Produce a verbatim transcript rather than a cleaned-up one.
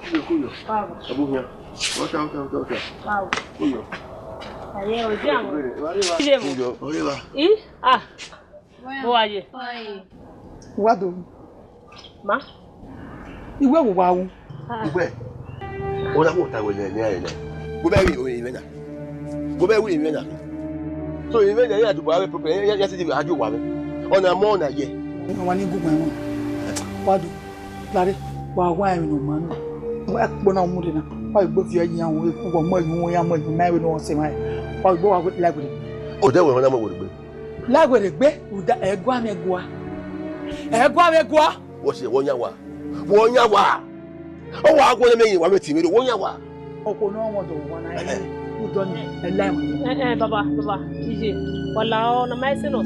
Kuyo, kuyo. Baba. Abu hian. Wata, wata, wata, wata. Baba. Kuyo. Aye, ojú àwọn. Ilé mu. Kuyo, ọ̀rẹ́ wa. Ih, ah. Bó wa ye? Wa do. Ma? Iwe wo wa wu? Ah. Iwe. Ona mo ta wele ne ai na. Go be wi o iwe na. Go be wi iwe na. So iwe na ya du ba we problem. Ya, ya si di aju wa we. Ona mo na ye. Wa ni gu gbe wọn. Wa do. Lare, wa wa emwi ne ọ ma nọ. Wa kpo na mu de na. Wa gbe fi ẹyin awon eku, wa mu ẹyin, wa mu ẹyin, ma vbe ne ọ sẹ ma. Wa gbe wa la were. O de wẹ wọn na mu were gbe. La were gbe, uda ẹgua mwẹ gua. Ẹgua mwẹ gua. Wọ si wọ yan wa. Wọ yan wa. Ọ wa gwe ne mẹ yin wa mẹ ti mẹ do, wọ yan wa. Ọkọ ne ọ mọ dọ wa na, ẹ, udọ ni, ẹ la ẹmọ. Eh, eh, baba, baba, iye, wala ọ na ma ẹse nọ.